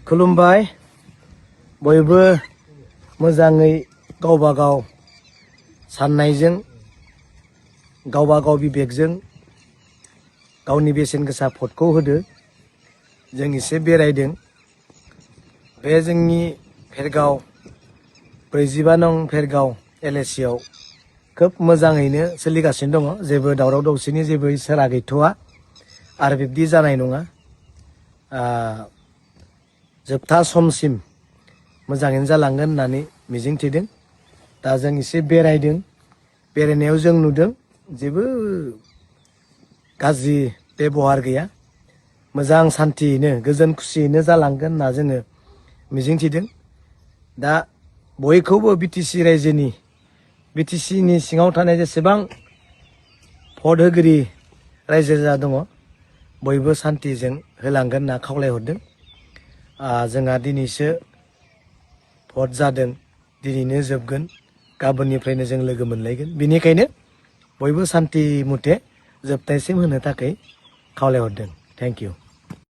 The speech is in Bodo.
खुलुमबाय बयबो मोजाङै गावबा गाव साननायजों गावबा गाव बिबेकजों गावनि बेसेन गोसा भटखौ होदो। जों एसे बेरायदों बे जोंनि भेरगाव 45 नं भेरगाव LAC आव खोब मोजाङैनो सोलिगासिनो दङ। जेबो दावराव दावसिनि जेबो इसारा गैथ'आ आरो बिब्दि जानाय नङा। जोबथा समसिम मोजाङैनो जालांगोन होननानै मिजिंथिदों। दा जों एसे बेरायदों, बेरायनायाव जों नुदों जेबो गाज्रि बेबहार गैया, मोजां सान्थियैनो गोजोन खुसियैनो जालांगोन होनना जोङो मिजिंथिदों। दा बयखौबो BTC रायजोनि BTC नि सिङाव थानाय जेसेबां भट होगिरि रायजो राजा दङ बयबो सान्थिजों होलांगोन होनना खावलायहरदों। जोंहा दिनैसो भट जादों, दिनैनो जोबगोन, गाबोननिफ्रायनो जों लोगो मोनलायगोन। बेनिखायनो बयबो सान्थि मथे जोबनायसिम होनो थाखाय खावलायहरदों। Thank you.